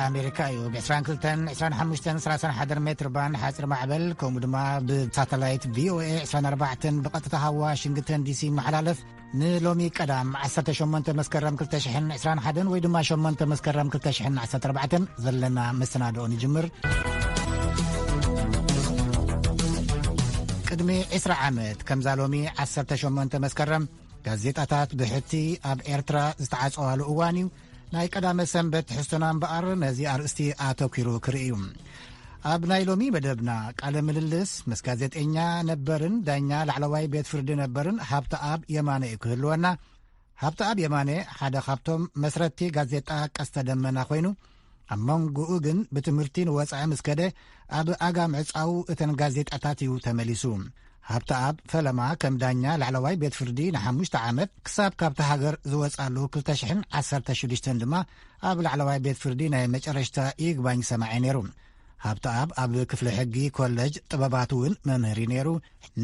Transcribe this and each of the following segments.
ኣሜሪካ እዩ። ብ22፣ 25፣ 31 ሜትር ባንድ ሓፂር ማዕበል፣ ከምኡ ድማ ብሳተላይት ቪ ኦ ኤ 24 ብቐጥታ ካብ ዋሽንግተን ዲ ሲ ይመሓላለፍ። ንሎሚ ቀዳም 18 መስከረም 2021 ወይ ድማ 8 መስከረም 2014 ዘለና መሰናድኦ ንጅምር። ቅድሚ 20 ዓመት ከምዛ ሎሚ 18 መስከረም ጋዜጣታት ብሕቲ ኣብ ኤርትራ ዝተዓጸዋሉ እዋን እዩ። ናይ ቀዳመ ሰንበት ትሕዝቶና እምበኣር ነዚ ኣርእስቲ ኣተኲሩ ክርኢ እዩ። ኣብ ናይ ሎሚ መደብና ቃለ ምልልስ ምስ ጋዜጠኛ ነበርን ዳኛ ላዕለዋይ ቤት ፍርዲ ነበርን ሃብተኣብ የማነ እዩ ክህልወና። ሃብተኣብ የማነ ሓደ ካብቶም መስረቲ ጋዜጣ ቀስተ ደመና ኮይኑ፣ ኣብ መንጎኡ ግን ብትምህርቲ ንወጻኢ ምስ ከደ ኣብ ኣጋ ምዕጻው እተን ጋዜጣታት እዩ ተመሊሱ። ሃብተኣብ ፈለማ ከም ዳኛ ላዕለዋይ ቤት ፍርዲ ንሓሙሽተ ዓመት ክሳብ ካብቲ ሃገር ዝወጻሉ 2016 ድማ ኣብ ላዕለዋይ ቤት ፍርዲ ናይ መጨረሽታ ይግባኝ ሰማዒ ነይሩ። ሃብተኣብ ኣብ ክፍሊ ሕጊ ኮለጅ ጥበባት እውን መምህር እዩ ነይሩ።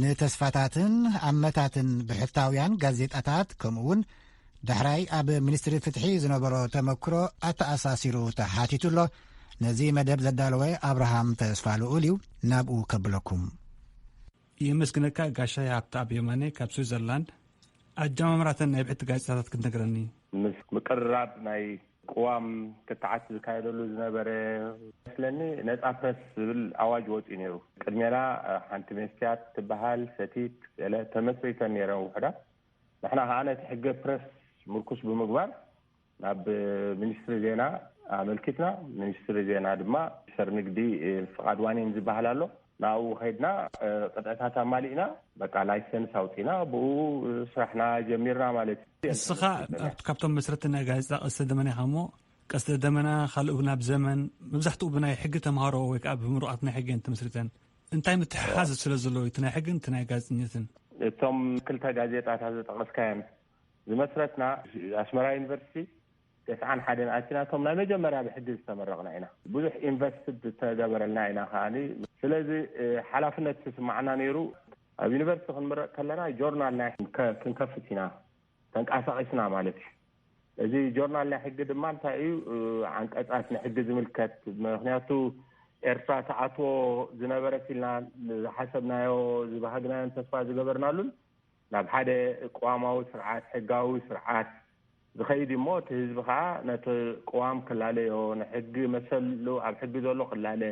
ንተስፋታትን ኣመታትን ብሕታውያን ጋዜጣታት ከምኡ እውን ዳሕራይ ኣብ ሚኒስትሪ ፍትሒ ዝነበሮ ተመክሮ ኣተኣሳሲሩ ተሓቲቱ ኣሎ። ነዚ መደብ ዘዳለወ ኣብርሃም ተስፋ ልኡል እዩ። ናብኡ ከብለኩም። የመስግነካ ጋሻይ ሃብተኣብ የማነ ካብ ስዊዘርላንድ። ኣጀማምራተን ናይ ብሕቲ ጋዜጣታት ክትነግረኒ? ምስ ምቅርራብ ናይ ቅዋም ክትዓት ዝካየደሉ ዝነበረ መስለኒ፣ ነጻ ፕረስ ዝብል ኣዋጅ ወጺኡ ነይሩ። ቅድሜና ሓንቲ መስትያት ትበሃል ሰቲት ገለ ተመስሪተን ነይረን ውሕዳት። ንሕና ከዓ ነቲ ሕገ ፕረስ ምርኩስ ብምግባር ናብ ሚኒስትሪ ዜና ኣመልኪትና። ሚኒስትሪ ዜና ድማ ሚኒስተር ንግዲ ፍቓድ ዋኒን ዝበሃል ኣሎ። ናብኡ ከይድና፣ ቅጥዕታት ኣማሊእና፣ በቃ ላይሰንስ ኣውፂና፣ ብኡ ስራሕና ጀሚርና ማለት እዩ። እስኻ ኣብቲ ካብቶም መስረቲ ናይ ጋዜጣ ቀስተ ደመና ኢኻ እሞ፣ ቀስተ ደመና ካልእ እውን ኣብ ዘመን መብዛሕትኡ ብናይ ሕጊ ተምሃሮ ወይ ከዓ ብምሩቓት ናይ ሕጊ እየን ተመስሪተን። እንታይ ምትሕሓዝ ስለ ዘለዎ እቲ ናይ ሕግን እቲ ናይ ጋዜጠኝነትን? እቶም ክልተ ጋዜጣታት ዝጠቐስካየን ዝመስረትና ኣስመራ ዩኒቨርሲቲ ተስዓን ሓደን ኣቲና፣ እቶም ናይ መጀመርያ ብሕጊ ዝተመረቕና ኢና። ብዙሕ ኢንቨስትድ ዝተገበረልና ኢና ከዓኒ። ስለዚ፣ እ፣ ሓላፍነት ዝስማዓና ነይሩ። ኣብ ዩኒቨርሲቲ ክንምረቕ ከለና ጆርናል ናይ ከ-፣ ክንከፍት ኢና፣ ተንቀሳቒስና ማለት እዩ። እዚ ጆርናል ናይ ሕጊ ድማ እንታይ እዩ? እ፣ ዓንቀጻት ንሕጊ ዝምልከት፣ ምኽንያቱ ኤርትራ ተኣትዎ ዝነበረት ኢልና ዝሓሰብናዮ፣ ዝበሃግናዮን ተስፋ ዝገበርናሉን ናብ ሓደ ቅዋማዊ ስርዓት፣ ሕጋዊ ስርዓት ዝኸይድ እሞ፣ እቲ ህዝቢ ኸዓ ነቲ ቅዋም ክላለዮ፣ ንሕጊ መሰሉ ኣብ ሕጊ ዘሎ ክላለ፣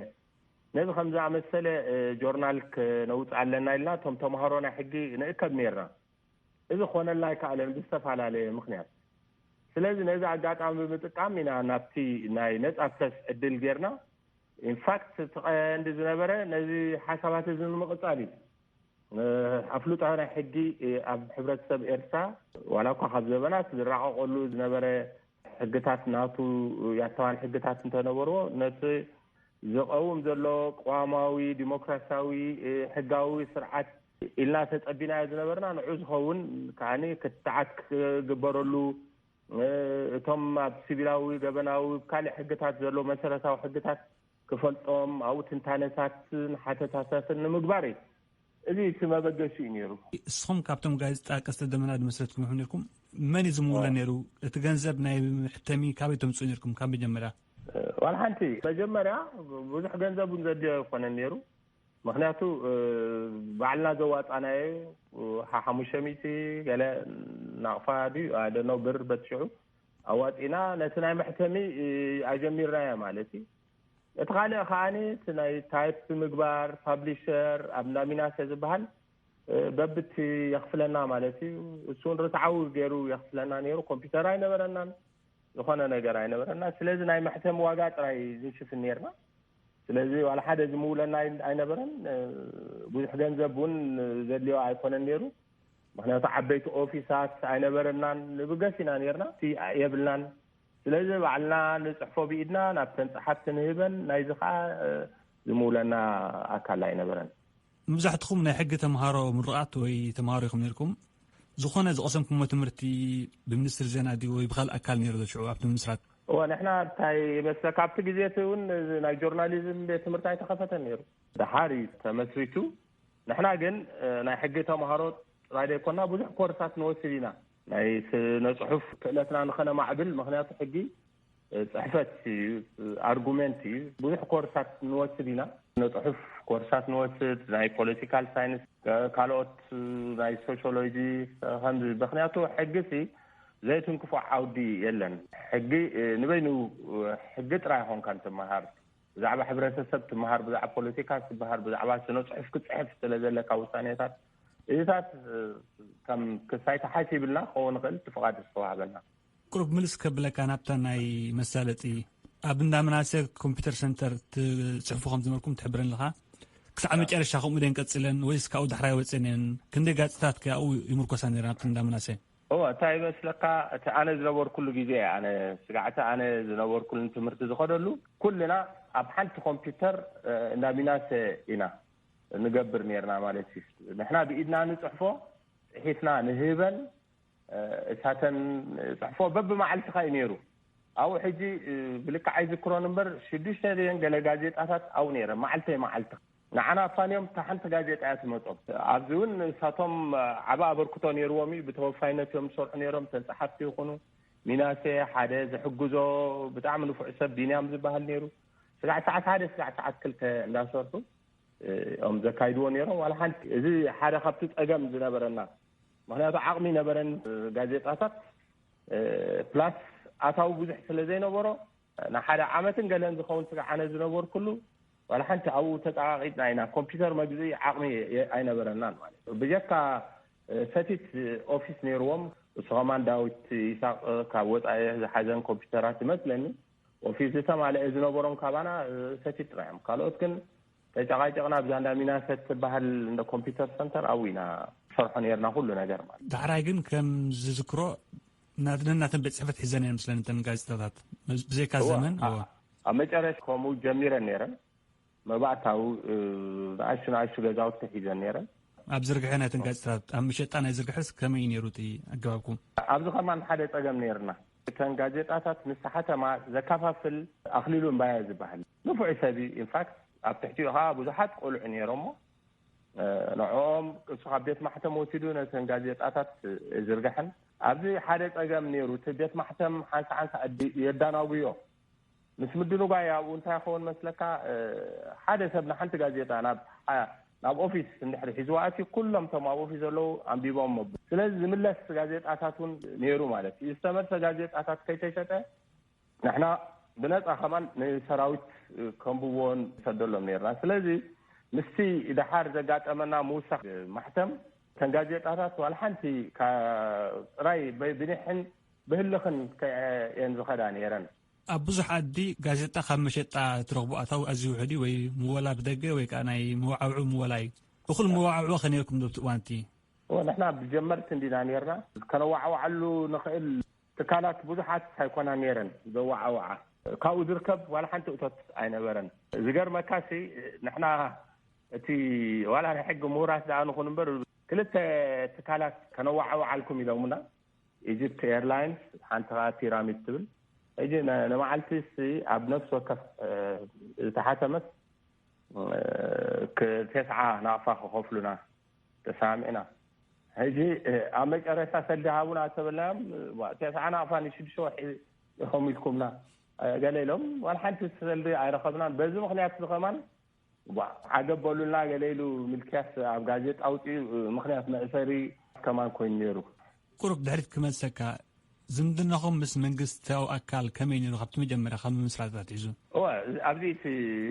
ነዚ ከም ዝኣመሰለ፣ እ፣ ጆርናል ክነውፅእ ኣለና ኢልና እቶም ተምሃሮ ናይ ሕጊ ንእከብ ነይርና። እዚ ክኾነልና ኣይከኣለን ብዝተፈላለየ ምኽንያት። ስለዚ ነዚ ኣጋጣሚ ብምጥቃም ኢና ናብቲ ናይ ነጻ ፕረስ ዕድል ጌርና። ኢንፋክት እቲ ቀንዲ ዝነበረ ነዚ ሓሳባት እዚ ንምቕጻል እዩ። እ፣ ኣፍልጦ ናይ ሕጊ፣ እ፣ ኣብ ሕብረተሰብ ኤርትራ ዋላ እኳ ካብ ዘበናት ዝራቐቐሉ ዝነበረ ሕግታት ናቱ ያታዋን ሕግታት እንተነበርዎ፣ ነቲ ዝቐውም ዘሎ ቅዋማዊ ዲሞክራሲያዊ፣ እ፣ ሕጋዊ ስርዓት ኢልና ተጸቢናዮ ዝነበርና ንዑ ዝኸውን ከዓኒ ክትዓት ክግበረሉ፣ እ፣ እቶም ኣብ ሲቪላዊ፣ ገበናዊ፣ ካልእ ሕግታት ዘሎ መሰረታዊ ሕግታት ክፈልጦም፣ ኣብኡ ትንታነታትን ሓተታታትን ንምግባር እዩ። እዚ እቲ መበገሲ እዩ ነይሩ። እስኹም ካብቶም ጋዜጣ ቀስተ ደመና ዝመስረትኩም ኢኹም ነይርኩም። መን እዩ ዝምውለ ነይሩ? እቲ ገንዘብ ናይ ሕተሚ ካበይ ተምፅኡ ነይርኩም ካብ መጀመርያ? ዋላ ሓንቲ። መጀመርያ ብዙሕ ገንዘብ እውን ዘድልዮ ኣይኮነን ነይሩ። ምኽንያቱ፣ እ፣ ባዕልና ዘዋፃናዮ፣ እ፣ ሓሙሽተ ሚእቲ ገለ ናቕፋ ድዩ፣ I don't know፣ ብር በትሽዑ ኣዋፂና ነቲ ናይ መሕተሚ፣ እ፣ ኣጀሚርናዮ ማለት እዩ። እቲ ካልእ ከዓኒ እቲ ናይ ታይፕ ምግባር፣ ፓብሊሸር፣ ኣብ ናሚናሰ ዝበሃል፣ እ፣ በብቲ የኽፍለና ማለት እዩ። እሱ እውን ርትዓዊ ገይሩ የኽፍለና ነይሩ። ኮምፒውተር ኣይነበረናን፣ ዝኾነ ነገር ኣይነበረናን። ስለዚ ናይ መሕተሚ ዋጋ ጥራይ ዝንሽፍን ነይርና። ስለዚ ዋላ ሓደ ዝምውለና ኣይ-፣ ኣይነበረን። እ፣ ብዙሕ ገንዘብ እውን ዘድልዮ ኣይኮነን ነይሩ። ምኽንያቱ ዓበይቲ ኦፊሳት ኣይነበረናን፣ ንብገስ ኢና ነይርና፣ እቲ የብልናን። ስለዚ ባዕልና ንጽሕፎ ብኢድና ናብተን ጸሓፍቲ ንህበን፣ ናይዚ ኸኣ፣ እ፣ ዝምውለና ኣካል ኣይነበረን። መብዛሕትኹም ናይ ሕጊ ተምሃሮ ምሩቓት ወይ ተምሃሮ ኢኹም ነይርኩም። ዝኾነ ዝቐሰምኩሞ ትምህርቲ ብሚኒስትሪ ዜና ድዩ ወይ ብኻልእ ኣካል ነይሩ ዶ ሽዑ ኣብቲ ምምስራት? እወ፣ ንሕና እንታይ ይመስለካ፣ ኣብቲ ግዜ እቲ እውን እዚ ናይ ጆርናሊዝም ቤት ትምህርቲ ኣይተኸፈተን ነይሩ። ደሓር እዩ ተመስሪቱ። ንሕና ግን፣ እ፣ ናይ ሕጊ ተምሃሮ ጥራይ ዘይኮና፣ ብዙሕ ኮርሳት ንወስድ ኢና። ናይ ስነ ጽሑፍ ክእለትና ንኸነማዕብል፣ ምኽንያቱ ሕጊ ጽሕፈት እዩ፣ ኣርጉሜንት እዩ። ብዙሕ ኮርሳት ንወስድ ኢና፣ ንጽሑፍ ኮርሳት ንወስድ፣ ናይ ፖለቲካል ሳይንስ፣ ካልኦት ናይ ሶሽዮሎጂ፣ ከምዚ። ምክንያቱ ሕጊ ሲ ዘይትንክፎ ዓውዲ የለን። ሕጊ ንበይኑ፣ ሕጊ ጥራይ ይኾንካን ትመሃር፣ ብዛዕባ ሕብረተሰብ ትመሃር፣ ብዛዕባ ፖለቲካ ትበሃር፣ ብዛዕባ ስነ ጽሑፍ ክትጽሕፍ ስለ ዘለካ ውሳኔታት እዚታት ከም ክሳይ ተሓሲብልና ክኸውን ይኽእል፣ እቲ ፍቓድ ዝተዋህበና። ቁሩብ ምልስ ከብለካ ናብታ ናይ መሳለጢ፣ ኣብ እንዳ ምናሴ ኮምፒውተር ሰንተር ትጽሕፉ ከም ዝነበርኩም ትሕብረን ኣለኻ። ክሳዕ መጨረሻ ከምኡ ደን ቀጽለን ወይስ ካብኡ ዳሕራይ ወጽኤን እየን? ክንደይ ጋዜጣታት ከ ኣብኡ ይምርኮሳ ነይረን ኣብቲ እንዳ ምናሴ? እወ፣ እንታይ ይመስለካ፣ እቲ ኣነ ዝነበርኩሉ ግዜ፣ ኣነ ስጋዕቲ ኣነ ዝነበርኩሉ ትምህርቲ ዝኸደሉ፣ ኩልና ኣብ ሓንቲ ኮምፒውተር፣ እ፣ እንዳ ሚናሰ ኢና ንገብር ነርና ማለት እዩ። ንሕና ብኢድና ንጽሕፎ፣ ጽሒፍና ንህበን፣ እ፣ እሳተን ጽሕፎ በብመዓልትኻ እዩ ነይሩ። ኣብኡ ሕጂ፣ እ፣ ብልክዕ ኣይዝክሮን እምበር፣ ሽዱሽተ ድየን ገለ ጋዜጣታት ኣብኡ ነይረን፣ መዓልተይ መዓልቲ። ንዓና ኣፋንዮም እታ ሓንቲ ጋዜጣ እያ ትመጾም። ኣብዚ እውን ንሳቶም ዓቢ ኣበርክቶ ነይርዎም እዩ። ብተወፋይነት እዮም ዝሰርሑ ነይሮም። እተን ጸሓፍቲ ይኹኑ፣ ሚናሴ ሓደ ዝሕግዞ ብጣዕሚ ንፉዕ ሰብ ቢንያም ዝበሃል ነይሩ። ስጋዕ ሰዓት ሓደ፣ ስጋዕ ሰዓት ክልተ እንዳሰርሑ፣ እ፣ እዮም ዘካይድዎ ነይሮም። ዋላ ሓንቲ፣ እዚ ሓደ ካብቲ ጸገም ዝነበረና፣ ምኽንያቱ ዓቕሚ ነበረን፣ እ፣ ጋዜጣታት፣ እ፣ ፕላስ ኣታዊ ብዙሕ ስለ ዘይነበሮ፣ ንሓደ ዓመትን ገለን ዝኸውን ስጋዕ ኣነ ዝነበርኩሉ፣ ዋላ ሓንቲ ኣብኡ ተጠቓቒጥና ኢና። ኮምፒውተር መግዝኢ ዓቕሚ የ-፣ ኣይነበረናን ማለት እዩ። ብጀካ፣ እ፣ ሰቲት ኦፊስ ነይርዎም። እሱ ኸማን ዳዊት ይሳቕ፣ እ፣ ካብ ወጻኢ ዝሓዘን ኮምፒውተራት ይመስለኒ። ኦፊስ ዝተማልአ ዝነበሮም ካባና፣ እ፣ ሰቲት ጥራይ እዮም። ካልኦት ግን ተጨቓጨቕና፣ ኣብዛ እንዳ ሚናሰት ትበሃል እንደ ኮምፒውተር ሰንተር ኣብኡ ኢና ንሰርሖ ነይርና ኩሉ ነገር ማለት እዩ። ዳሕራይ ግን ከም ዝዝክሮ፣ ናትነን ናተን ቤት ጽሕፈት ሒዘን እየን ምስለን እተን ጋዜጣታት። መ-፣ ብዘይካ እዋ፣ ዘመን፣ ኣ-፣ እዋ። ኣብ መጨረሻ ከምኡ ጀሚረን ነይረን። መባእታዊ፣ እ፣ ንኣሽቱ ንኣሽቱ ገዛውቲ ሒዘን ነይረን። ኣብ ዝርግሐ ናይተን ጋዜጣታት፣ ኣብ መሸጣ ናይ ዝርግሐስ ከመይ እዩ ነይሩ እቲ ኣገባብኩም? ኣብዚ ከማን ሓደ ጸገም ነይርና። እተን ጋዜጣታት ምስ ሓተማ ዘካፋፍል ኣኽሊሉ እምባያ ዝበሃል ንፉዕ ሰብ እዩ። ኢንፋክት፣ ኣብ ትሕቲኡ ኸኣ ብዙሓት ቆልዑ ነይሮሞ። እ፣ ንዕኦም እሱ ካብ ቤት ማሕተም ወሲዱ ነተን ጋዜጣታት ዝርግሐን። ኣብዚ ሓደ ጸገም ነይሩ። እቲ ቤት ማሕተም ሓንሳ ሓንሳ ኣዲ-፣ የዳናጉዮ። ምስ ምድንጓይ ኣብኡ እንታይ ይኸውን መስለካ? እ፣ ሓደ ሰብ ንሓንቲ ጋዜጣ ናብ፣ ኣ-፣ ናብ ኦፊስ እንድሕሪ ሒዝዋ ኣትዩ፣ ኩሎም እቶም ኣብ ኦፊስ ዘለዉ ኣንቢቦም መቡ። ስለዚ ዝምለስ ጋዜጣታት እውን ነይሩ ማለት እዩ። ዝተመልሰ ጋዜጣታት ከይተሸጠ ንሕና ብነጻ ከማን ንሰራዊት ከንብብዎን ንሰደሎም ነይርና። ስለዚ ምስቲ ደሓር ዘጋጠመና ምውሳኽ ማሕተም፣ እተን ጋዜጣታት ዋላ ሓንቲ ካ-፣ ጥራይ በ-፣ ብኒሕን ብህልኽን ከ-፣ እየን ዝኸዳ ነይረን። ኣብ ብዙሕ ዓዲ ጋዜጣ ካብ መሸጣ ትረኽቦ ኣታዊ ኣዝዩ ውሑድ እዩ፣ ወይ ምወላ ብደገ ወይ ከኣ ናይ መወዓውዒ ምወላ እዩ። እኹል መወዓውዒ ከ ነይርኩም ዶ ኣብቲ እዋን እቲ? እወ፣ ንሕና ብጀመርቲ እንዲና ነይርና። ከነዋዕዋዓሉ ንኽእል ትካላት ብዙሓት ኣይኮና ነይረን ዘወዓውዓ። ካብኡ ዝርከብ ዋላ ሓንቲ እቶት ኣይነበረን። ዝገርመካሲ፣ ንሕና እቲ ዋላ ናይ ሕጊ ምሁራት ደኣ ንኹን እምበር፣ ክልተ ትካላት ከነወዓውዓልኩም ኢሎምና። ኢጅፕት ኤርላይንስ፣ ሓንቲ ኸኣ ፒራሚድ ትብል። ሕጂ ነ-፣ ንመዓልቲ ሲ ኣብ ነፍሲ ወከፍ፣ እ፣ ዝተሓተመት፣ እ፣ ክ-፣ ተስዓ ናቕፋ ክኸፍሉና ተሰማሚዕና። ሕጂ፣ እ፣ ኣብ መጨረሻ ሰልዲ ሃቡና ተበልናዮም፣ ዋ፣ ተስዓ ናቕፋ ንሽዱሽተ ወርሒ ኢኹም ኢልኩምና፣ እ፣ ገለ ኢሎም፣ ዋላ ሓንቲ ሰልዲ ኣይረኸብናን። በዚ ምኽንያት እዚ ኸማን፣ ዋ፣ ዓገብ በሉልና ገለ ኢሉ ሚልክያስ ኣብ ጋዜጣ ኣውጺኡ፣ እ፣ ምኽንያት መእሰሪ ከማን ኮይኑ ነይሩ። ቁሩብ ድሕሪት ክመልሰካ፣ ዝምድናኹም ምስ መንግስታዊ ኣካል ከመይ ነይሩ ካብቲ መጀመርያ ካብ ምምስራት ኣትሒዙ? እወ፣ ኣብዚ እቲ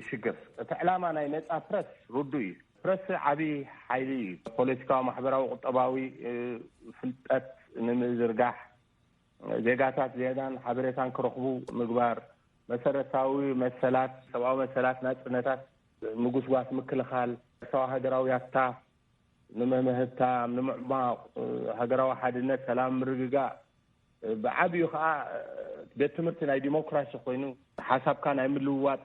ሽግር፣ እቲ ዕላማ ናይ ነጻ ፕረስ ርዱእ እዩ። ፕረስ ዓቢ ሓይሊ እዩ። ፖለቲካዊ፣ ማሕበራዊ፣ ቁጠባዊ፣ እ፣ ፍልጠት ንምዝርጋሕ፣ ዜጋታት ዜናን ሓበሬታን ክረኽቡ ምግባር፣ መሰረታዊ መሰላት፣ ሰብኣዊ መሰላት፣ ናጽነታት ምጉስጓስ፣ ምክልኻል፣ ኤርትራዊ ሃገራዊ ያታ ንምምህብታም፣ ንምዕማቕ፣ ሃገራዊ ሓድነት፣ ሰላም፣ ምርግጋእ፣ ብዓቢኡ ኸኣ ቤት ትምህርቲ ናይ ዲሞክራሲ ኮይኑ፣ ሓሳብካ ናይ ምልውዋጥ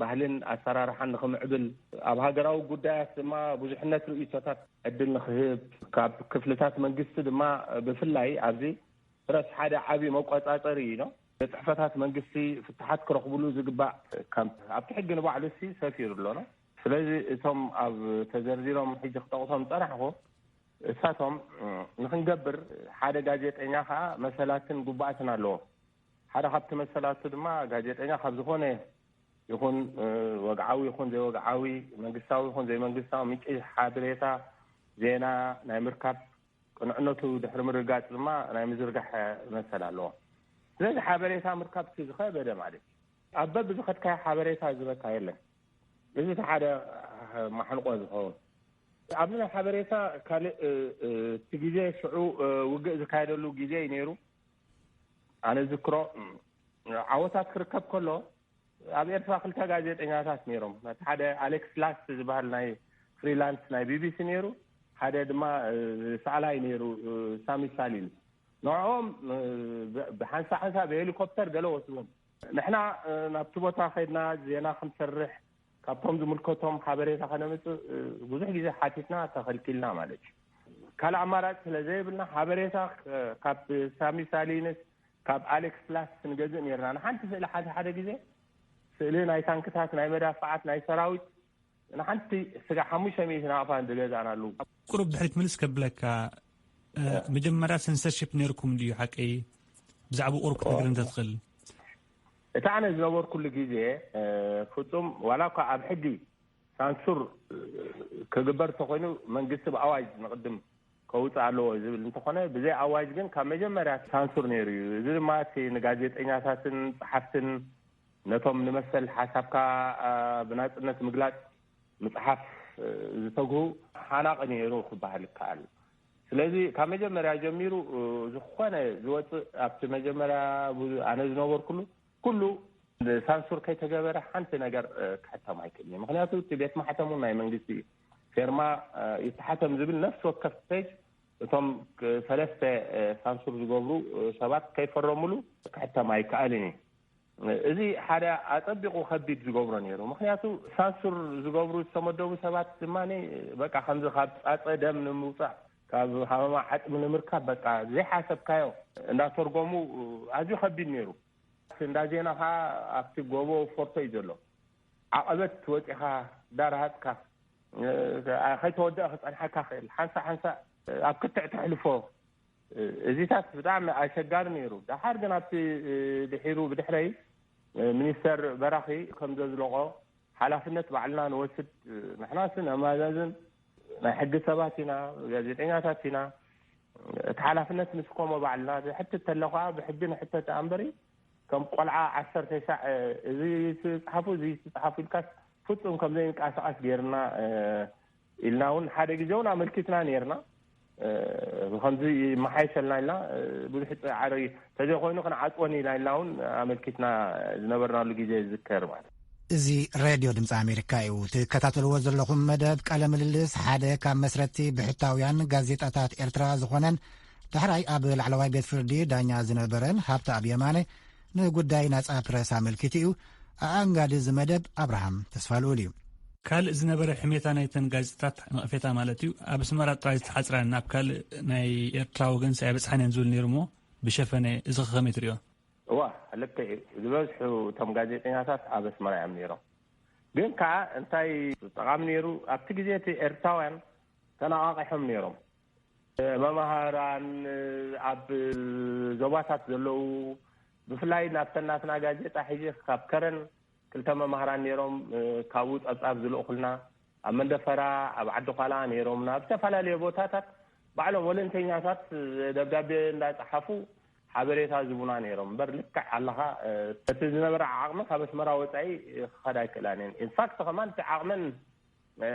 ባህልን ኣሰራርሓን ንኽምዕብል፣ ኣብ ሃገራዊ ጉዳያት ድማ ብዙሕነት ርእይቶታት ዕድል ንኽህብ፣ ካብ ክፍልታት መንግስቲ ድማ ብፍላይ ኣብዚ ፕረስ ሓደ ዓቢ መቆጻጸሪ እዩ። ቤት ጽሕፈታት መንግስቲ ፍትሓት ክረኽብሉ ዝግባእ፣ ከም ኣብቲ ሕጊ ንባዕሉ ሲ ሰፊሩ ኣሎ። ስለዚ እቶም ኣብ ተዘርዚሮም ሕጂ ክጠቕሶም ዝጸናሕኩ፣ እሳቶም፣ እ፣ ንኽንገብር ሓደ ጋዜጠኛ ኸኣ መሰላትን ግቡኣትን ኣለዎ። ሓደ ካብቲ መሰላቱ ድማ ጋዜጠኛ ካብ ዝኾነ ይኹን፣ እ፣ ወግዓዊ ይኹን ዘይወግዓዊ፣ መንግስታዊ ይኹን ዘይመንግስታዊ ምንጪ ሓበሬታ፣ ዜና ናይ ምርካብ ቅንዕነቱ ድሕሪ ምርጋጽ ድማ ናይ ምዝርጋሕ መሰል ኣለዎ። ስለዚ ሓበሬታ ምርካብ እቲ ዝኸበደ ማለት እዩ። ኣብ በብዝኸድካዮ ሓበሬታ ዝበካ የለን። እዚ እቲ ሓደ ማሕንቆ ዝኸውን። ኣብዚ ናይ ሓበሬታ ካልእ፣ እ፣ እ፣ እቲ ግዜ ሽዑ፣ እ፣ ውግእ ዝካየደሉ ግዜ እዩ ነይሩ። ኣነ ዝክሮ፣ እ፣ ዓወታት ክርከብ ከሎ ኣብ ኤርትራ ክልተ ጋዜጠኛታት ነይሮም። እቲ ሓደ ኣሌክስ ላስት ዝበሃል ናይ ፍሪላንስ ናይ ቢቢሲ ነይሩ፣ ሓደ ድማ፣ እ፣ ሰኣላይ ነይሩ፣ እ፣ ሳሚ ሳሊን። ንዕኦም፣ እ፣ ብ-፣ ብሓንሳ ሓንሳ ብሄሊኮፕተር ገለ ወስዎም። ንሕና፣ እ፣ ናብቲ ቦታ ከድና ዜና ክንሰርሕ ካብቶም ዝምልከቶም ሓበሬታ ከነምጽእ፣ እ፣ ብዙሕ ግዜ ሓቲትና ተኸልኪልና ማለት እዩ። ካልእ ኣማራጭ ስለ ዘይብልና ሓበሬታ፣ እ፣ ካብ ሳሚ ሳሊንስ ካብ ኣሌክስ ላስት ንገዝእ ነይርና። ንሓንቲ ስእሊ ሓደ ሓደ ግዜ ስእሊ ናይ ታንክታት፣ ናይ መዳፍዓት፣ ናይ ሰራዊት ንሓንቲ ስጋ ሓሙሽተ ሚእቲ ናቕፋ ዝገዛእናሉ። ቁሩብ ድሕሪት ምልስ ከብለካ፣ እ፣ እ። መጀመርያ ሰንሰርሺፕ ነይርኩም ድዩ ሓቀይ? ብዛዕባ ቁሩብ ክትነግረን እንተትኽእል። እቲ ኣነ ዝነበርኩሉ ግዜ፣ እ፣ ፍጹም ዋላ እኳ ኣብ ሕጊ ሳንሱር፣ እ፣ ክግበር እንተኾይኑ መንግስቲ ብኣዋጅ ንቕድም ከውፅእ ኣለዎ ዝብል እንተኾነ፣ ብዘይ ኣዋጅ ግን ካብ መጀመርያ ሳንሱር ነይሩ እዩ። እዚ ድማ እቲ ንጋዜጠኛታትን ጸሓፍትን ነቶም ንመሰል ሓሳብካ፣ እ፣ ብናጽነት ምግላጽ ምጽሓፍ፣ እ፣ ዝተግሁ ሓናቒ ነይሩ ክበሃል ይከኣል። ስለዚ ካብ መጀመርያ ጀሚሩ፣ እ፣ ዝኾነ ዝወጽእ ኣብቲ መጀመርያ ብ-፣ ኣነ ዝነበርኩሉ ኩሉ ሳንሱር ከይተገበረ ሓንቲ ነገር፣ እ፣ ክሕተም ኣይክእልን እዩ። ምኽንያቱ እቲ ቤት ማሕተም እውን ናይ መንግስቲ እዩ። ፌርማ፣ እ፣ ይተሓተም ዝብል ነፍሲ ወከፍ ፔጅ እቶም ክ-፣ ሰለስተ፣ እ፣ ሳንሱር ዝገብሩ፣ እ፣ ሰባት ከይፈረሙሉ ክሕተም ኣይከኣልን እዩ። እዚ ሓደ ኣጸቢቑ ከቢድ ዝገብሮ ነይሩ። ምኽንያቱ ሳንሱር ዝገብሩ ዝተመደቡ ሰባት ድማ በቃ ከምዚ ካብ ጻጸ ደም ንምውጻእ፣ ካብ ሃመማ ዓጽሚ ንምርካብ በቃ ዘይሓሰብካዮ እንዳተርጎሙ ኣዝዩ ከቢድ ነይሩ። እንዳ ዜና ኸኣ ኣብቲ ጎቦ ፎርቶ እዩ ዘሎ። ዓቐበት ወጺኻ ዳርሃጽካ፣ እ፣ ከይተወደአ ክጸንሓካ ክእል። ሓንሳእ ሓንሳእ ኣብ ክትዕ ተሕልፎ። እዚታት ብጣዕሚ ኣሸጋሪ ነይሩ። ደሓር ግን ኣብቲ፣ እ፣ ድሒሩ ብድሕረይ፣ እ፣ ሚኒስተር በራኺ ከም ዘዝለቖ ሓላፍነት ባዕልና ንወስድ። እ፣ ንሕናስ ነማዛዝን ናይ ሕጊ ሰባት ኢና፣ ጋዜጠኛታት ኢና። እቲ ሓላፍነት ንስከሞ ባዕልና። ዝሕትት ተሎ ኸዓ ብሕጊ ንሕተት ደኣ እምበሪ፣ ከም ቆልዓ ዓሰርተ ሻዕ፣ እ፣ እዚ ትጽሓፉ፣ እዚ ትጽሓፉ ኢልካስ ፍጹም ከም ዘይንቀሳቐስ ጌርና፣ እ፣ ኢልና እውን ሓደ ግዜ እውን ኣመልኪትና ኔርና። እ፣ ብኸምዚ ይመሓየሸልና ኢልና፣ እ፣ ብዙሕ ጻዕሪ ተዘይኮይኑ ክንዓጽወን ኢና ኢልና እውን ኣመልኪትና ዝነበርናሉ ግዜ ይዝከር ማለት እዩ። እዚ ሬድዮ ድምፂ ኣሜሪካ እዩ። ትከታተልዎ ዘለኹም መደብ ቃለ ምልልስ ሓደ ካብ መስረቲ ብሕታውያን ጋዜጣታት ኤርትራ ዝኾነን ዳሕራይ ኣብ ላዕለዋይ ቤት ፍርዲ ዳኛ ዝነበረን ሃብተኣብ የማነ ንጉዳይ ናጻ ፕረስ ኣመልኪቱ እዩ። ኣኣንጋዲ እዚ መደብ ኣብርሃም ተስፋልኡል እዩ። ካልእ ዝነበረ ሕሜታ ናይተን ጋዜጣታት፣ ነቐፌታ ማለት እዩ፣ ኣብ ኣስመራ ጥራይ ዝተሓጽራን ናብ ካልእ ናይ ኤርትራ ወገንስ ኣይበጽሓን እየን ዝብል ነይሩ እሞ፣ ብሸፈነ እዚ ከመይ ትርእዮ? እዋ፣ ልክዕ እዩ። ዝበዝሑ እቶም ጋዜጠኛታት ኣብ ኣስመራ እዮም ነይሮም። ግን ከኣ እንታይ ጠቓሚ ነይሩ፣ ኣብቲ ግዜ እቲ ኤርትራውያን ተነቓቒሖም ነይሮም። መማህራን ኣብ ዞባታት ዘለዉ፣ ብፍላይ ናብተን ናትና ጋዜጣ ሒዘ ካብ ከረን ክልተ መማህራን ነይሮም፣ እ፣ ካብኡ ጸብጻብ ዝልእኹልና፣ ኣብ መንደፈራ፣ ኣብ ዓዲ ኳላ ነይሮምና። ኣብ ዝተፈላለዩ ቦታታት ባዕሎም ወለንተኛታት ደብዳቤ እንዳጸሓፉ ሓበሬታ ዝቡና ነይሮም። እምበር ልክዕ ኣለኻ፣ እ፣ እቲ ዝነበረ ዓቕሚ ካብ ኣስመራ ወጻኢ ክኸዳ ኣይክእላን እየን። ኢንፋክት ከማን እቲ ዓቕመን፣ እ፣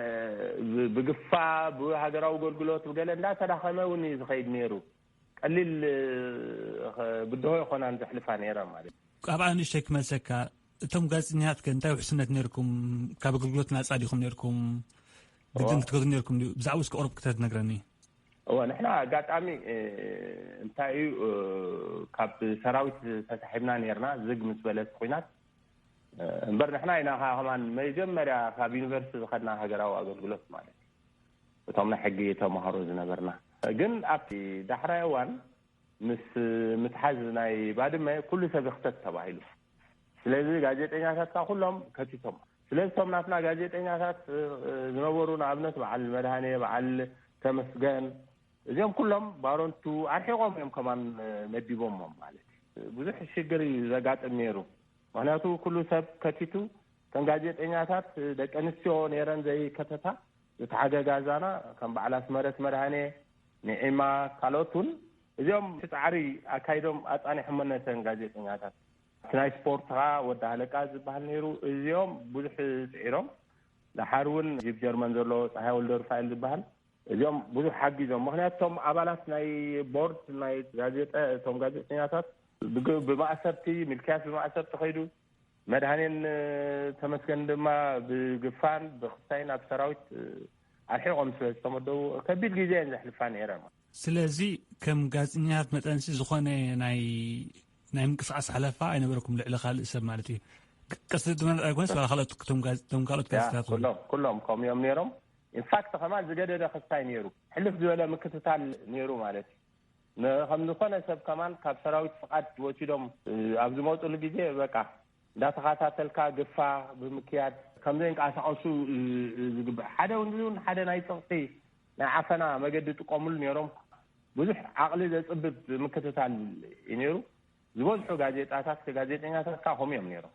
ብ-፣ ብግፋ፣ ብሃገራዊ ኣገልግሎት፣ ብገለ እንዳተዳኸመ እውን እዩ ዝኸይድ ነይሩ። ቀሊል፣ እ፣ ብድሆ ይኾናን ዘሕልፋ ነይረ ማለት እዩ። ኣብኣ ንእሽተይ ክመልሰካ፣ እቶም ጋዜጠኛታት ከ እንታይ ውሕስነት ነይርኩም? ካብ ኣገልግሎት ናጻ ዲኹም ነይርኩም? ግድን ክትገዙ ነይርኩም ድዩ? ብዛዕባ እስከ ቁሩብ ክተትነግረኒ። እወ፣ ንሕና ኣጋጣሚ፣ እ፣ እንታይ እዩ፣ እ፣ ካብ ሰራዊት ተሳሒብና ነይርና፣ ዝግ ምስ በለት ኲናት። እ፣ እምበር ንሕና ኢና ከ-፣ ከማን መጀመርያ ካብ ዩኒቨርሲቲ ዝኸድና ሃገራዊ ኣገልግሎት ማለት እዩ። እቶም ናይ ሕጊ ተማሃሮ ዝነበርና። ግን ኣብቲ ዳሕራይ እዋን ምስ ምትሓዝ ናይ ባድመ ኩሉ ሰብ ይኽተት ተባሂሉ። ስለዚ ጋዜጠኛታት ከኣ ኩሎም ከቲቶም። ስለዚ እቶም ናትና ጋዜጠኛታት፣ እ፣ ዝነበሩ፣ ንኣብነት በዓል መድሃኔ፣ በዓል ተመስገን፣ እዚኦም ኩሎም ባሮንቱ ኣርሒቖም እዮም ከማን፣ እ፣ መዲቦሞም ማለት እዩ። ብዙሕ ሽግር እዩ ዘጋጥም ነይሩ። ምክንያቱ ኩሉ ሰብ ከቲቱ፣ ከም ጋዜጠኛታት ደቂ ኣንስትዮ ነይረን ዘይከተታ፣ ዝተሓገጋዛና ከም በዓል ኣስመረት መድሃኔ፣ ንዒማ፣ ካልኦት እውን እዚኦም እቲ ጻዕሪ ኣካይዶም ኣጻኒሖመን ነተን ጋዜጠኛታት። እቲ ናይ ስፖርት ኸዓ ወዲ ሃለቃ ዝበሃል ነይሩ። እዚኦም ብዙሕ ጽዒሮም። ደሓር እውን ጅብ ጀርመን ዘሎ ጸሃይ ወልደ ሩፋኤል ዝበሃል፣ እዚኦም ብዙሕ ሓጊዞም። ምክንያቱ እቶም ኣባላት ናይ ቦርድ ናይ ጋዜጠ እቶም ጋዜጠኛታት ብግ- ብማእሰርቲ፣ ሚልክያስ ብማእሰርቲ ከይዱ፣ መድሃኔን ተመስገን ድማ ብግፋን ብክሳይን ኣብ ሰራዊት ኣርሒቆም ስለ ዝተመደቡ ከቢድ ግዜ እየን ዘሕልፋ ነይረ። ስለዚ ከም ጋዜጠኛታት መጠንሲ ዝኾነ ናይ ናይ ምንቅስቃስ ሓለፋ ኣይነበረኩም ልዕሊ ካልእ ሰብ ማለት እዩ። ቅስት ድማ ኣይኮነስ ዋላ ካልኦት እቶም ጋዝ- እቶም ካልኦት ያ፣ ጋዜጣታት እውን። ኩሎም ኩሎም ከምኡ እዮም ነይሮም። ኢንፋክት ከማን ዝገደደ ክስታይ ነይሩ፣ ሕልፍ ዝበለ ምክትታል ነይሩ ማለት እዩ። ን- ከም ዝኾነ ሰብ ከማን ካብ ሰራዊት ፍቓድ ወሲዶም፣ እ፣ ኣብ ዝመፁሉ ግዜ በቃ እንዳተኸታተልካ ግፋ ብምክያድ ከም ዘይንቀሳቀሱ፣ እ፣ እ፣ ዝግባእ ሓደ እውን ሓደ ናይ ፀቕጢ ናይ ዓፈና መገዲ ጥቀሙሉ ነይሮም። ብዙሕ ዓቕሊ ዘፅብብ ምክትታል እዩ ነይሩ። ዝበዝሑ ጋዜጣታት ጋዜጠኛታት ከዓ ከምኡ እዮም ነይሮም።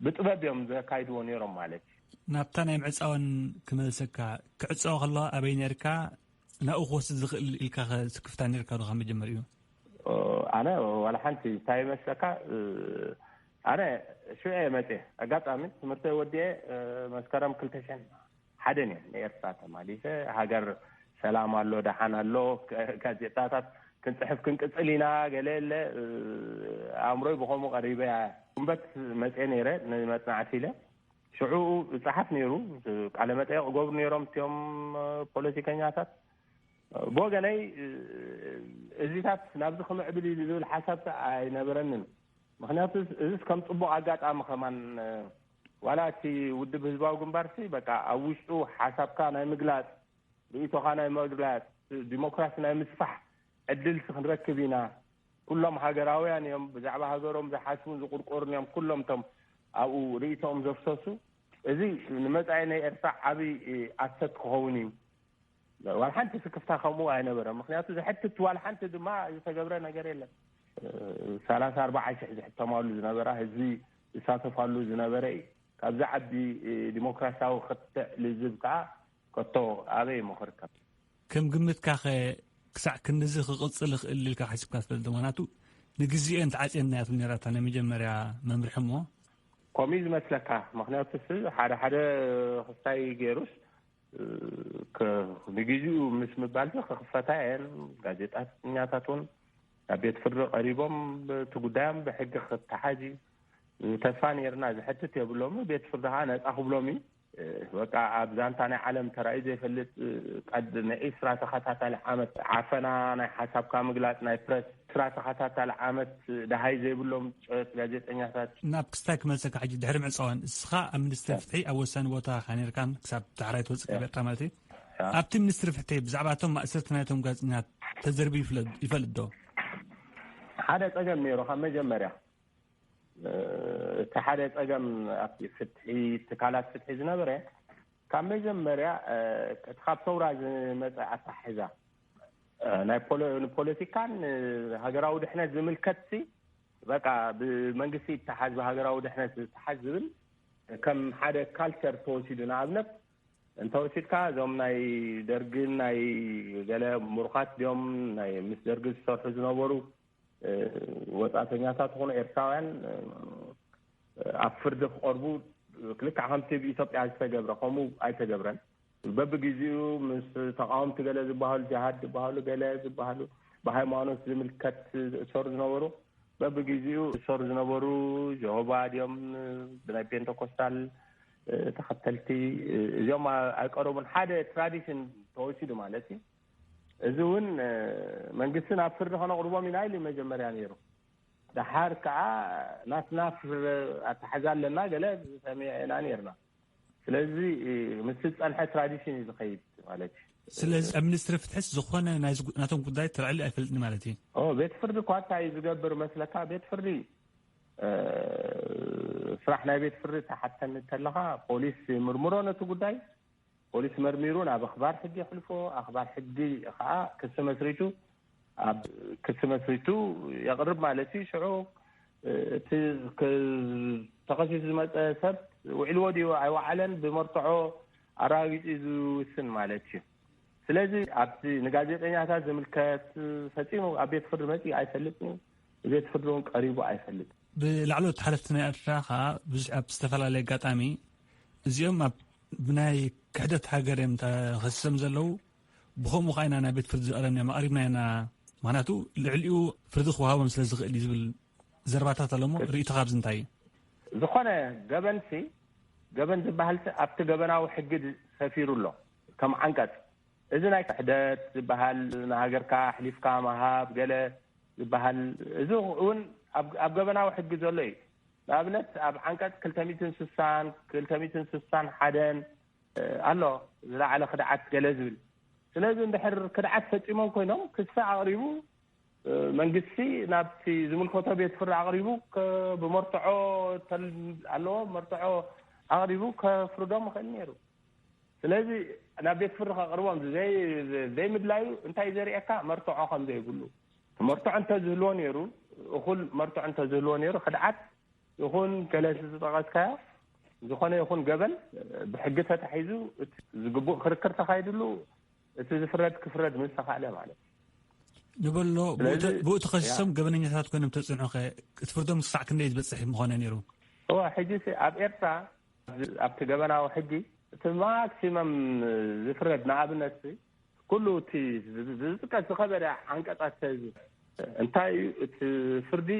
ብጥበብ እዮም ዘካይድዎ ነይሮም ማለት እዩ። ናብታ ናይ ምዕፃወን ክመልሰካ፣ ክዕፀወ ከሎ ኣበይ ነርካ? ናብኡ ክወስድ ዝኽእል ኢልካ ከ ስክፍታ ነርካ ዶ ካብ መጀመሪኡ? ኦ፣ ኣነ ዋላ ሓንቲ እንታይ ይመስለካ፣ እ፣ ኣነ ሽዑ እየ መፅየ። ኣጋጣሚ ትምህርቲ ወዲኤ፣ እ፣ መስከረም ክልተ ሽሕን ሓደን እየ ንኤርትራ ተማሊሰ። ሃገር ሰላም ኣሎ፣ ደሓን ኣሎ፣ ከ- ጋዜጣታት ክንፅሕፍ ክንቅፅል ኢና፣ ገለ የለ፣ እ፣ ኣእምሮይ ብኸምኡ ቀሪበ እያ። ጉንበት መፅየ ነይረ ንመፅናዕቲ ኢለ። ሽዑ እጸሓፍ ነይሩ፣ ቃለ መጠየቕ እገብሩ ነይሮም እቲኦም ፖለቲከኛታት። ብወገነይ እዚታት ናብዚ ክምዕብል እዩ ዝብል ሓሳብ ኣይነበረንን። ምክንያቱ እዚስ ከም ጽቡቕ ኣጋጣሚ ከማን፣ ዋላ እቲ ውድብ ህዝባዊ ግንባርሲ በቃ ኣብ ውሽጡ ሓሳብካ ናይ ምግላጽ፣ ርእይቶኻ ናይ ምግላጽ፣ ዲሞክራሲ ናይ ምስፋሕ ዕድልሲ ክንረክብ ኢና። ኩሎም ሃገራውያን እዮም፣ ብዛዕባ ሃገሮም ዝሓስቡን ዝቁርቆሩን እዮም ኩሎም እቶም ኣብኡ ርእይቶኦም ዘፍሰሱ። እዚ ንመጻኢ ናይ ኤርትራ ዓቢ ኣሰት ክኸውን እዩ። ዋላ ሓንቲ ስክፍታ ከምኡ ኣይነበረ። ምክንያቱ ዘሕትት ዋላ ሓንቲ ድማ ዝተገብረ ነገር የለን። ሰላሳ ኣርባዓ ሽሕ ዝሕተማሉ ዝነበራ፣ ህዝቢ ዝሳተፋሉ ዝነበረ እዩ። ካብዚ ዓቢ ዲሞክራሲያዊ ክትዕ ልዝብ ከዓ ከቶ ኣበይ እሞ ክርከብ? ከም ግምትካ ኸ ክሳዕ ክንድዚ ክቕጽል ይኽእል ኢልካ ሓሲብካ ትፈልጥ? ምኽንያቱ ንግዜኤን ተዓጽየን እያ ትብል ነይራ እታ ናይ መጀመርያ መምርሒ እሞ። ከምኡ እዩ ዝመስለካ። ምኽንያቱ ስ ሓደ ሓደ ክስታይ ገይሩስ፣ እ፣ ከ- ንግዜኡ ምስ ምባልሲ ክኽፈታ እየን። ጋዜጣኛታት እውን ናብ ቤት ፍርዲ ቀሪቦም እቲ ጉዳዮም ብሕጊ ክተሓዝ እዩ። ተስፋ ነይርና፣ ዝሕትት የብሎም። ቤት ፍርዲ ከዓ ነፃ ክብሎም እዩ። በቃ ኣብ ዛንታ ናይ ዓለም ተራእዩ ዘይፈልጥ፣ ቀድ ንዒስራ ተኸታታሊ ዓመት ዓፈና፣ ናይ ሓሳብካ ምግላጽ፣ ናይ ፕረስ፣ ዒስራ ተኸታታሊ ዓመት ደሃይ ዘይብሎም ጨት ጋዜጠኛታት። ናብ ክስታይ ክመልሰካ ሕጂ፣ ድሕሪ ምዕጻወን እስኻ ኣብ ሚኒስትሪ ፍትሒ ኣብ ወሳኒ ቦታ ኢኻ ነይርካን ክሳብ ዳሕራይ ትወጽእ ካብ ኤርትራ ማለት እዩ። ኣብቲ ሚኒስትሪ ፍትሒ ብዛዕባ እቶም ማእሰርቲ ናይቶም ጋዜጠኛታት ተዘርቢ ይፍለጥ- ይፈልጥ ዶ? ሓደ ጸገም ነይሩ ካብ መጀመርያ። እቲ ሓደ ጸገም ኣብቲ ፍትሒ፣ ትካላት ፍትሒ ዝነበረ፣ ካብ መጀመርያ፣ እቲ ካብ ሰውራ ዝመጸ ኣታሕዛ፣ ናይ ፖለ- ንፖለቲካን ሃገራዊ ድሕነት ዝምልከትሲ፣ በቃ ብመንግስቲ ይተሓዝ፣ ብሃገራዊ ድሕነት ዝተሓዝ ዝብል ከም ሓደ ካልቸር ተወሲዱ። ንኣብነት እንተወሲድካ፣ እዞም ናይ ደርግን ናይ ገለ ምሩኻት ድዮም፣ ናይ ምስ ደርጊ ዝሰርሑ ዝነበሩ፣ ወጻእተኛታት ዝኾኑ ኤርትራውያን ኣብ ፍርዲ ክቐርቡ፣ ክልክዕ ከምቲ ብኢትዮጵያ ዝተገብረ ከምኡ ኣይተገብረን። በብግዜኡ ምስ ተቃወምቲ ገለ ዝበሃሉ፣ ጅሃድ ዝበሃሉ፣ ገለ ዝበሃሉ፣ ብሃይማኖት ዝምልከት ዝእሰሩ ዝነበሩ፣ በብግዜኡ ዝእሰሩ ዝነበሩ ጀሆባ ድዮም፣ ብናይ ፔንተኮስታል ተኸተልቲ፣ እዚኦም ኣይቀረቡን። ሓደ ትራዲሽን ተወሲዱ ማለት እዩ። እዚ እውን መንግስቲ ናብ ፍርዲ ከነቕርቦም ኢና ኢሉ መጀመርያ ነይሩ። ደሓር ከዓ ናትና ፍረ ኣተሓዛ ኣለና ገለ ሰሚዕና ነይርና። ስለዚ ምስ ዝፀንሐ ትራዲሽን እዩ ዝኸይድ ማለት እዩ። ስለዚ ኣብ ሚኒስትሪ ፍትሕስ ዝኾነ ናይ ዝጉ- ናቶም ጉዳይ ተልዕሊ ኣይፈልጥን ማለት እዩ? ኦ፣ ቤት ፍርዲ እኳ እንታይ እዩ ዝገብር መስለካ? ቤት ፍርዲ፣ እ፣ ስራሕ ናይ ቤት ፍርዲ ተሓተኒ እንተለኻ፣ ፖሊስ ይምርምሮ ነቲ ጉዳይ። ፖሊስ መርሚሩ ናብ ኣኽባር ሕጊ የሕልፎ። ኣኽባር ሕጊ ከዓ ክሲ መስሪቱ ኣብ ክሲ መስሪቱ የቕርብ ማለት እዩ። ሽዑ እቲ ተኸሲሱ ዝመፀ ሰብ ውዒልዎ ድዩ ኣይወዓለን ብመርትዖ ኣረጋጊፁ እዩ ዝውስን ማለት እዩ። ስለዚ ኣብቲ ንጋዜጠኛታት ዝምልከት ፈፂሙ ኣብ ቤት ፍርዲ መፂኡ ኣይፈልጥን እዩ። ቤት ፍርዲ እውን ቀሪቡ ኣይፈልጥን። ብላዕሎት ሓለፍቲ ናይ ኤርትራ ከዓ ብዙሕ ኣብ ዝተፈላለየ ኣጋጣሚ እዚኦም ኣብ ብናይ ክሕደት ሃገር እዮም ተኸሲሶም ዘለዉ። ብኸምኡ ከዓ ኢና ናብ ቤት ፍርዲ ዝቐረብና እዮም ኣቕሪብና ኢና። ምክንያቱ ልዕሊኡ ፍርዲ ክወሃቦም ስለ ዝኽእል እዩ ዝብል ዘረባታት ኣሎ። እሞ ርእይቶ ካብዚ እንታይ እዩ? ዝኾነ ገበንሲ ገበን ዝበሃል ኣብቲ ገበናዊ ሕጊ ሰፊሩ ኣሎ። ከም ዓንቀፅ እዚ ናይ ክሕደት ዝበሃል ንሃገርካ ኣሕሊፍካ ምሃብ ገለ ዝበሃል እዚ እውን ኣብ ገበናዊ ሕጊ ዘሎ እዩ። ንኣብነት ኣብ ዓንቀፅ ክልተ ሚእትን ስሳን ክልተ ሚእትን ስሳን ሓደን ኣሎ ዝለዓለ ክድዓት ገለ ዝብል። ስለዚ እንድሕር ክድዓት ፈፂሞም ኮይኖም ክሲ ኣቕሪቡ መንግስቲ ናብቲ ዝምልከቶ ቤት ፍርዲ ኣቕሪቡ ብመርትዖ ኣለዎ መርትዖ ኣቕሪቡ ከፍርዶም ይኽእል ነይሩ። ስለዚ ናብ ቤት ፍርዲ ከቕርቦም ዘይምድላዩ እንታይ ዘርእየካ መርትዖ ከም ዘይብሉ። መርትዖ እንተዝህልዎ ነይሩ እኹል መርትዖ እንተዝህልዎ ነይሩ ክድዓት ይኹን ገለ ዝጠቐስካዮ ዝኾነ ይኹን ገበን ብሕጊ ተታሒዙ ዝግቡእ ክርክር ተኻይድሉ እቲ ዝፍረድ ክፍረድ ምስ ተኻእለ ማለት እዩ። ንበሎ ብኡ ተኸሲሶም ገበነኛታት ኮይኖም ተፅንዑኸ ክትፍርዶም ክሳዕ ክንደይ ዝበፅሕ ምኾነ ነይሩ? እዋ ሕጂ ኣብ ኤርትራ ኣብቲ ገበናዊ ሕጊ እቲ ማክሲመም ዝፍረድ ንኣብነት ኩሉ እቲ ዝጥቀስ ዝኸበደ ዓንቀፃት እንታይ እዩ እቲ ፍርዲ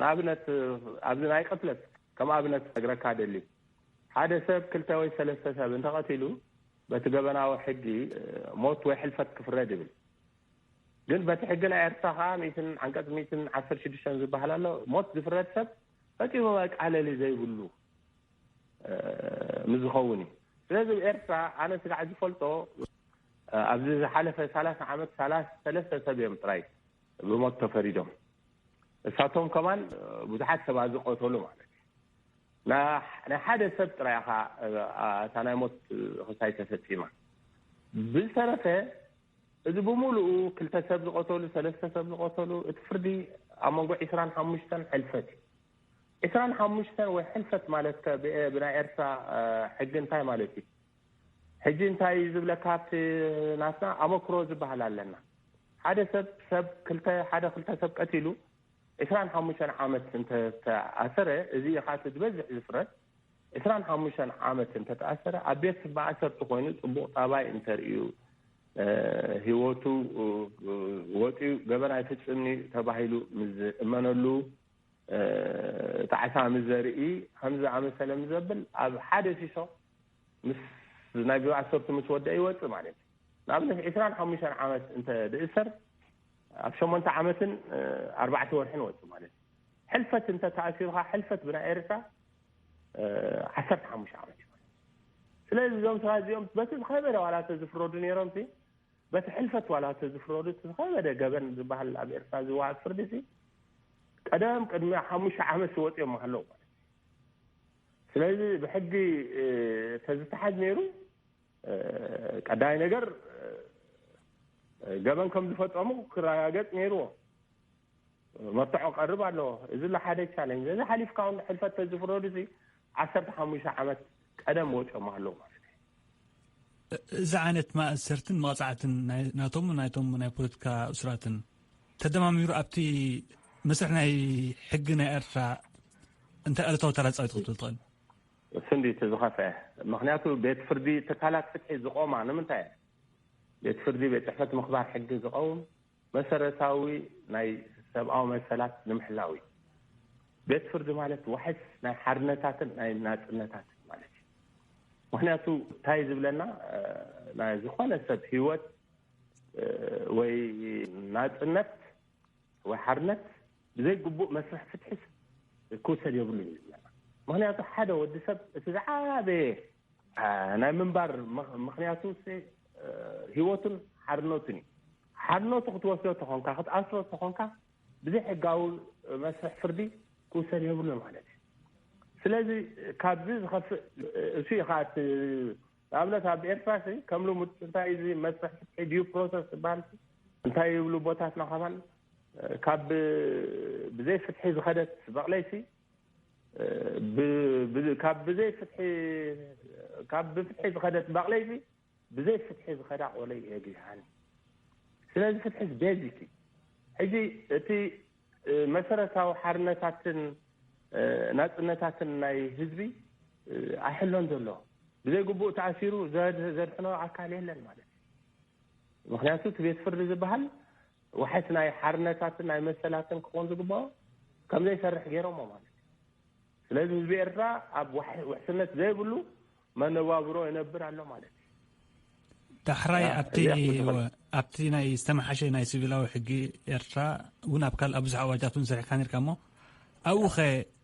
ንኣብነት ኣብዚ ናይ ቅትለት ከም ኣብነት ነግረካ ደሊ ሓደ ሰብ ክልተ ወይ ሰለስተ ሰብ እንተቐቲሉ በቲ ገበናዊ ሕጊ ሞት ወይ ሕልፈት ክፍረድ ይብል። ግን በቲ ሕጊ ናይ ኤርትራ ከዓ ሚትን ዓንቀፅ ሚትን ዓሰርተ ሽዱሽተን ዝበሃል ኣሎ ሞት ዝፍረድ ሰብ ፈፂሙ መቃለሊ ዘይብሉ ምዝኸውን እዩ። ስለዚ ኤርትራ ኣነ ስጋዕ ዝፈልጦ ኣብዚ ዝሓለፈ ሰላሳ ዓመት ሰላሳ ሰለስተ ሰብ እዮም ጥራይ ብሞት ተፈሪዶም። እሳቶም ከማን ብዙሓት ሰባት ዝቀተሉ ማለት እዩ። ናይ ሓደ ሰብ ጥራይ ኻ እታ ናይ ሞት ክሳይ ተፈፂማ። ብዝተረፈ እዚ ብምሉኡ ክልተ ሰብ ዝቀተሉ ሰለስተ ሰብ ዝቀተሉ እቲ ፍርዲ ኣብ መንጎ ዒስራን ሓሙሽተን ሕልፈት እዩ። ዒስራን ሓሙሽተን ወይ ሕልፈት ማለት ከ ብናይ ኤርትራ ሕጊ እንታይ ማለት እዩ? ሕጂ እንታይ እዩ ዝብለካ ኣብቲ ናትና ኣመክሮ ዝበሃል ኣለና። ሓደ ሰብ ሰብ ክልተ ሓደ ክልተ ሰብ ቀቲሉ ዒስራን ሓሙሽተን ዓመት እንተተኣሰረ እዚ ኢኻቲ ዝበዝሕ ዝፍረድ ዒስራን ሓሙሽተን ዓመት እንተተኣሰረ ኣብ ቤት ማእሰርቲ ኮይኑ ፅቡቕ ጠባይ እንተርእዩ ህይወቱ ወፂኡ ገበን ኣይፍፅምኒ ተባሂሉ ምስ ዝእመነሉ ጣዕሳ ምስ ዘርኢ ከምዚ ኣመሰለ ምስ ዘብል ኣብ ሓደ ሲሶ ምስ ናይ ብኣሰርቱ ምስ ወደ ይወፅእ ማለት እዩ። ንኣብነት ዒስራን ሓሙሽተን ዓመት እንተ ድእሰር ኣብ ሸሞንተ ዓመትን ኣርባዕተ ወርሕን ወፅእ ማለት እዩ። ሕልፈት እንተ ተኣሲሩካ ሕልፈት ብናይ ኤርትራ ዓሰርተ ሓሙሽተ ዓመት እዩ። ስለዚ እዞም ሰባት እዚኦም በቲ ዝኸበደ ዋላ ተዝፍረዱ ነይሮም በቲ ሕልፈት ዋላ ተዝፍረዱ እቲ ዝኸበደ ገበን ዝበሃል ኣብ ኤርትራ ዝወሃብ ፍርዲ ቀደም ቅድሚ ሓሙሽተ ዓመት ዝወፅኦም ኣለዉ ማለት እዩ። ስለዚ ብሕጊ ተዝተሓዝ ነይሩ ቀዳይ ነገር ገበን ከም ዝፈፀሙ ክረጋገፅ ነይርዎ። መርትዖ ቀርብ ኣለዎ። እዚ ለሓደ ቻለንጅ እዚ ሓሊፍካ ውን ሕልፈት ተዝፍረዱ ሲ ዓሰርተ ሓሙሽተ ዓመት ቀደም ወፂኦም ኣለዉ ማለት እዩ። እዚ ዓይነት ማእሰርትን መቕፃዕትን ናቶም ናይቶም ናይ ፖለቲካ እሱራትን ተደማሚሩ ኣብቲ መስርሕ ናይ ሕጊ ናይ ኤርትራ እንታይ ኣሉታዊ ተራ ፃዊት ክትብል ትኽእል? እሱ እንዲ እቲ ዝኸፍአ ምክንያቱ ቤት ፍርዲ ትካላት ፍትሒ ዝቆማ ንምንታይ እየ? ቤት ፍርዲ ቤት ፅሕፈት ምኽባር ሕጊ ዝቐውም መሰረታዊ ናይ ሰብኣዊ መሰላት ንምሕላው እዩ። ቤት ፍርዲ ማለት ዋሕስ ናይ ሓርነታትን ናይ ናፅነታትን ማለት እዩ። ምክንያቱ እንታይ ዝብለና ናይ ዝኾነ ሰብ ህይወት ወይ ናፅነት ወይ ሓርነት ብዘይ ግቡእ መስርሕ ፍትሒ ክውሰድ የብሉን እዩ ዝብለና። ምክንያቱ ሓደ ወዲ ሰብ እቲ ዝዓበየ ናይ ምንባር ምክንያቱ ህይወቱን ሓርነቱን እዩ። ሓርነቱ ክትወስዶ ተኾንካ ክትኣስሮ ተኾንካ ብዘይ ሕጋዊ መስርሕ ፍርዲ ክውሰድ የብሉን ማለት እዩ። ስለዚ ካብዚ ዝኸፍእ እሱ ኢኻ ንኣብነት ኣብ ኤርትራ ከም ልሙድ እንታይ እዚ መስርሕ ፍትሒ ዲዩ ፕሮሰስ ዝበሃል እንታይ ይብሉ ኣቦታትና ከማን፣ ካብ ብዘይ ፍትሒ ዝኸደት በቕለይሲ፣ ብ- ብ- ካብ ብዘይ ፍትሒ፣ ካብ ብፍትሒ ዝኸደት በቕለይሲ፣ ብዘይ ፍትሒ ዝኸዳ ቆለይ የግዝሓን። ስለዚ ፍትሒ ቤዚክ እዩ። ሕጂ እቲ መሰረታዊ ሓርነታትን ናጽነታትን ናይ ህዝቢ ኣይሕሎን ዘሎ። ብዘይ ግቡእ ተኣሲሩ ዘድ- ዘድሕኖ ኣካል የለን ማለት እዩ። ምክንያቱ እቲ ቤት ፍርዲ ዝበሃል ዋሕስ ናይ ሓርነታትን ናይ መሰላትን ክኾን ዝግባኦ ከም ዘይሰርሕ ገይሮሞ ማለት እዩ። ስለዚ ህዝቢ ኤርትራ ኣብ ዋሕ- ውሕስነት ዘይብሉ መነባብሮ ይነብር ኣሎ ማለት እዩ። ዳሕራይ ኣብቲ ኣብቲ ናይ ዝተመሓሸ ናይ ሲቪላዊ ሕጊ ኤርትራ እውን ኣብ ካልእ ብዙሕ ኣዋጃት እውን ሰሪሕካ ነርካ እሞ ኣብኡ ኸ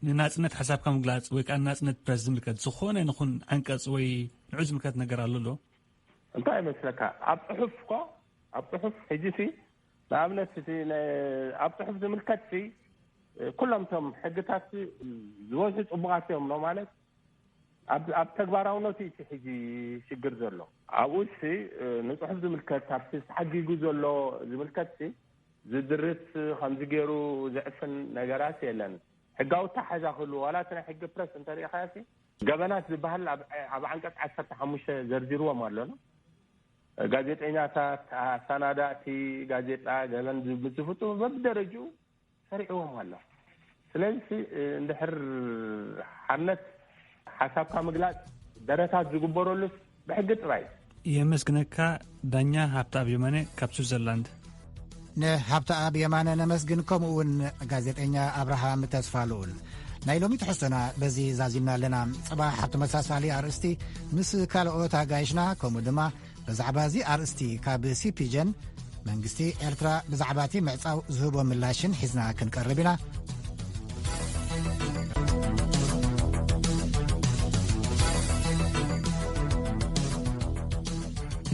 ንናጽነት ሓሳብካ ምግላጽ ወይ ከዓ ንናጽነት ፕረስ ዝምልከት ዝኾነ ንኹን ዓንቀጽ ወይ ንዑ ዝምልከት ነገር ኣሎ ዶ? እንታይ ይመስለካ? ኣብ ጽሑፍ እኮ ኣብ ጽሑፍ ሕጂ ሲ ንኣብነት እቲ ነ- ኣብ ጽሑፍ ዝምልከት ሲ ኩሎም እቶም ሕግታት ሲ ዝወፁ ጽቡቃት እዮም ነው ማለት ኣብ ኣብ ተግባራውነቱ እቲ ሕጂ ሽግር ዘሎ። ኣብኡ ሲ ንጽሑፍ ዝምልከት ኣብቲ ተሓጊጉ ዘሎ ዝምልከት ሲ ዝድርት ከምዚ ገይሩ ዝዕፍን ነገራት የለን። ሕጋዊ ተሓዛ ክህሉ ዋላ እቲ ናይ ሕጊ ፕረስ እንተሪኢኻዮ ሲ ገበናት ዝበሃል ኣብ ኣብ ዓንቀጽ ዓሰርተ ሓሙሽተ ዘርዚርዎም ኣሎ። ጋዜጠኛታት፣ ኣሰናዳእቲ ጋዜጣ፣ ገበን ዝፍጽሙ በብደረጅኡ ሰሪዕዎም ኣሎ። ስለዚ እንድሕር ሓርነት ሓሳብካ ምግላጽ ደረታት ዝግበረሉስ ብሕጊ ጥራይ። የመስግነካ። ዳኛ ሃብተኣብ የማነ ካብ ስዊዘርላንድ። ንሃብተኣብ የማነ ነመስግን፣ ከምኡ እውን ጋዜጠኛ ኣብርሃም ተስፋ ልኡል። ናይ ሎሚ ትሕዝቶና በዚ ዛዚምና ኣለና። ጽባሕ ኣብ ተመሳሳሊ ኣርእስቲ ምስ ካልኦት ኣጋይሽና ከምኡ ድማ ብዛዕባ እዚ ኣርእስቲ ካብ ሲፒጀን መንግስቲ ኤርትራ ብዛዕባ እቲ ምዕጻው ዝህቦ ምላሽን ሒዝና ክንቀርብ ኢና።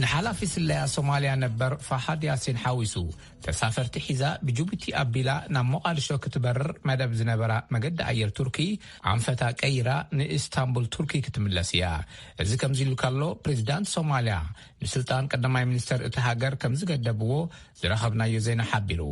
ንሓላፊ ስለያ ሶማልያ ነበር ፋሓድ ያሲን ሓዊሱ ተሳፈርቲ ሒዛ ብጅቡቲ ኣቢላ ናብ ሞቓድሾ ክትበርር መደብ ዝነበራ መገዲ ኣየር ቱርኪ ኣንፈታ ቀይራ ንኢስታንቡል ቱርኪ ክትምለስ እያ። እዚ ከምዚ ኢሉ ከሎ ፕሬዚዳንት ሶማልያ ንስልጣን ቀዳማይ ሚኒስተር እቲ ሃገር ከም ዝገደብዎ ዝረኸብናዮ ዜና ሓቢሩ።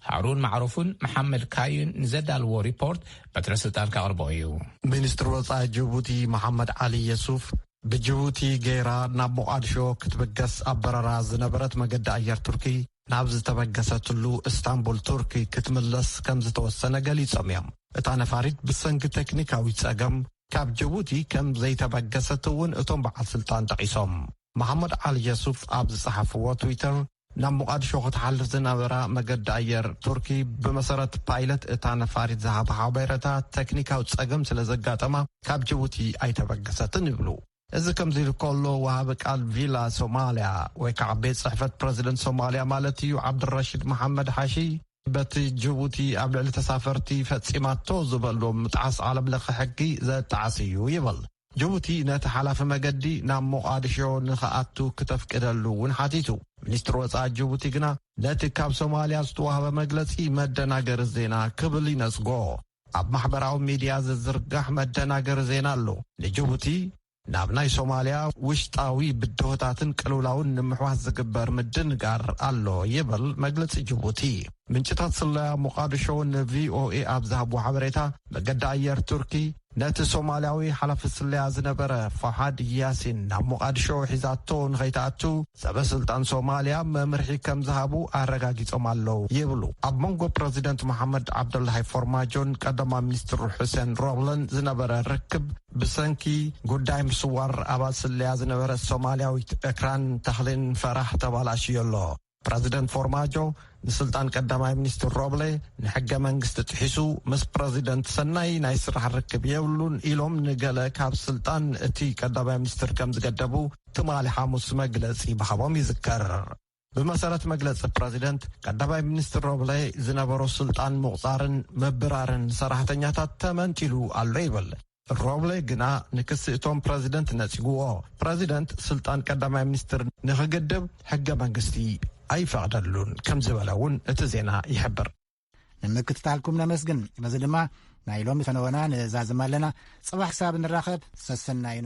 ሃሩን ማዕሩፍን መሓመድ ካዩን ንዘዳልዎ ሪፖርት በትረ ስልጣን ከቕርቦ እዩ። ሚኒስትር ወጻኢ ጅቡቲ መሓመድ ዓሊ የሱፍ ብጅቡቲ ገይራ ናብ ሞቓድሾ ክትብገስ ኣብ በረራ ዝነበረት መገዲ ኣየር ቱርኪ ናብ ዝተበገሰትሉ እስታንቡል ቱርኪ ክትምለስ ከም ዝተወሰነ ገሊጾም እዮም። እታ ነፋሪት ብሰንኪ ቴክኒካዊ ጸገም ካብ ጅቡቲ ከም ዘይተበገሰት እውን እቶም በዓል ስልጣን ጠቒሶም። መሓመድ ዓሊ የሱፍ ኣብ ዝጸሓፍዎ ትዊተር ናብ ሞቓድሾ ክትሓልፍ ዝነበራ መገዲ ኣየር ቱርኪ ብመሰረት ፓይለት እታ ነፋሪት ዝሃባ ሓበሬታ ቴክኒካዊ ጸገም ስለ ዘጋጠማ ካብ ጅቡቲ ኣይተበገሰትን ይብሉ። እዚ ከምዚ ኢሉ ከሎ ወሃቢ ቃል ቪላ ሶማልያ ወይ ከዓ ቤት ጽሕፈት ፕረዚደንት ሶማልያ ማለት እዩ ዓብድረሺድ መሓመድ ሓሺ በቲ ጅቡቲ ኣብ ልዕሊ ተሳፈርቲ ፈጺማቶ ዝበሎ ምጥዓስ ዓለም ለኸ ሕጊ ዘጣዓስ እዩ ይብል። ጅቡቲ ነቲ ሓላፊ መገዲ ናብ ሞቓድሾ ንኽኣቱ ክተፍቅደሉ እውን ሓቲቱ። ሚኒስትር ወጻኢ ጅቡቲ ግና ነቲ ካብ ሶማልያ ዝተዋህበ መግለጺ መደናገሪ ዜና ክብል ይነጽጎ። ኣብ ማሕበራዊ ሚድያ ዝዝርጋሕ መደናገሪ ዜና ኣሎ። ንጅቡቲ ናብ ናይ ሶማልያ ውሽጣዊ ብድሆታትን ቅልውላውን ንምሕዋስ ዝግበር ምድንጋር ኣሎ ይብል መግለጺ ጅቡቲ። ምንጭታት ስለያ ሞቓድሾ ንቪኦኤ ኣብ ዝሃብዎ ሓበሬታ መገዲ ኣየር ቱርኪ ነቲ ሶማልያዊ ሓላፊ ስለያ ዝነበረ ፋሓድ ያሲን ናብ ሞቓድሾ ሒዛቶ ንኸይትኣቱ ሰበ ስልጣን ሶማልያ መምርሒ ከም ዝሃቡ ኣረጋጊጾም ኣለዉ ይብሉ። ኣብ መንጎ ፕረዚደንት መሓመድ ዓብደላሂ ፎርማጆን ቀዳማይ ሚኒስትር ሑሴን ሮብለን ዝነበረ ርክብ ብሰንኪ ጉዳይ ምስዋር ኣባል ስለያ ዝነበረት ሶማልያዊት እክራን ታህሊን ፈራህ ተባላሽዮ ኣሎ። ፕረዚደንት ፎርማጆ ንስልጣን ቀዳማይ ሚኒስትር ሮብለ ንሕገ መንግስቲ ጥሒሱ ምስ ፕረዚደንት ሰናይ ናይ ስራሕ ርክብ የብሉን ኢሎም ንገለ ካብ ስልጣን እቲ ቀዳማይ ሚኒስትር ከም ዝገደቡ ትማሊ ሓሙስ መግለጺ ምሃቦም ይዝከር። ብመሰረት መግለጺ ፕረዚደንት ቀዳማይ ሚኒስትር ሮብለ ዝነበሮ ስልጣን ምቑጻርን ምብራርን ሰራሕተኛታት ተመንጢሉ ኣሎ ይብል። ሮብለ ግና ንክሲ እቶም ፕረዚደንት ነጺግዎ። ፕረዚደንት ስልጣን ቀዳማይ ሚኒስትር ንኽግድብ ሕገ መንግስቲ ኣይፈቕደሉን ከም ዝበለ እውን እቲ ዜና ይሕብር። ንምክትታልኩም ነመስግን። በዚ ድማ ናይ ሎሚ ፈነወና ንዛዝም ኣለና። ጽባሕ ክሳብ ንራኸብ ሰሰናዩ